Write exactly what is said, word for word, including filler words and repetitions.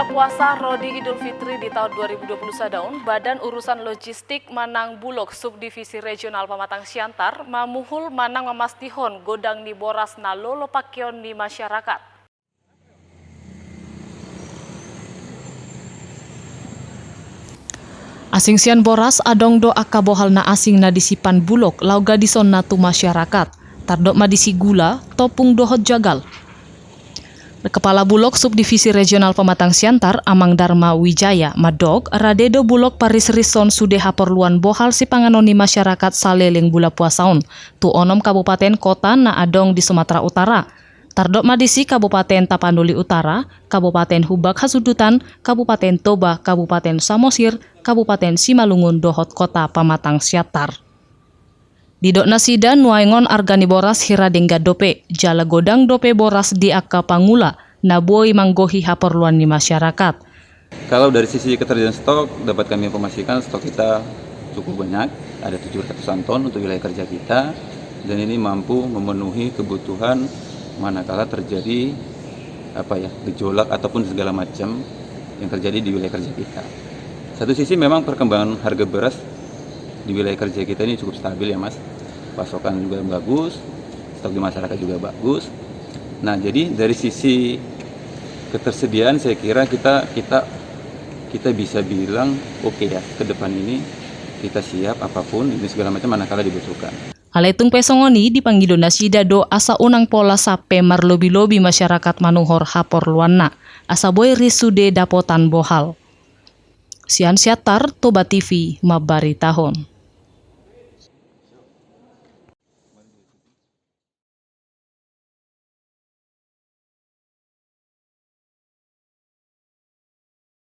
Puasa ro di Idul Fitri di taon dua ribu dua puluh sada on, Badan Urusan Logistik manang Bulog Subdivisi Regional Pamatang Siantar mamuhul manang mamastihon godang ni boras na lolo pakeon ni masyarakat. Asing sian boras adong do angka bohal na asing na disipan Bulog laho gadisonna tu masyarakat. Tardok ma disi gula, topung dohot jagal. Kepala Bulog Subdivisi Regional Pamatang Siantar, Amang Darma Wijaya, mandok, rade do Bulog parisrishon sude haporluan bohal sipanganon ni masyarakat saleleng bulan puasa on tu onom kabupaten kota na adong di Sumatera Utara. Tardok ma disi Kabupaten Tapanuli Utara, Kabupaten Humbang Hasundutan, Kabupaten Toba, Kabupaten Samosir, Kabupaten Simalungun dohot Kota Pamatang Siantar. Didok nasida nuaeng on arga ni boras hira denggan dope, jala godang dope boras di angka pangula na boi manggohi haporluan ni masyarakat. Kalau dari sisi ketersediaan stok, dapat kami informasikan stok kita cukup banyak, ada tujuh ratusan ton untuk wilayah kerja kita, dan ini mampu memenuhi kebutuhan manakala terjadi, apa ya, gejolak ataupun segala macam yang terjadi di wilayah kerja kita. Satu sisi memang perkembangan harga beras di wilayah kerja kita ini cukup stabil ya, Mas. Pasokan juga bagus, stok di masyarakat juga bagus. Nah, jadi dari sisi ketersediaan saya kira kita kita kita bisa bilang oke ya, ke depan ini kita siap apapun ini segala macam manakala dibutuhkan. Alai tung pe songon i dipangido nasida do asa unang pola sampe marlobi-lobi masyarakat manuhor haporluanna, asa boi ris sude dapotan bohal. Sian Siantar, Toba T V, mambaritahon.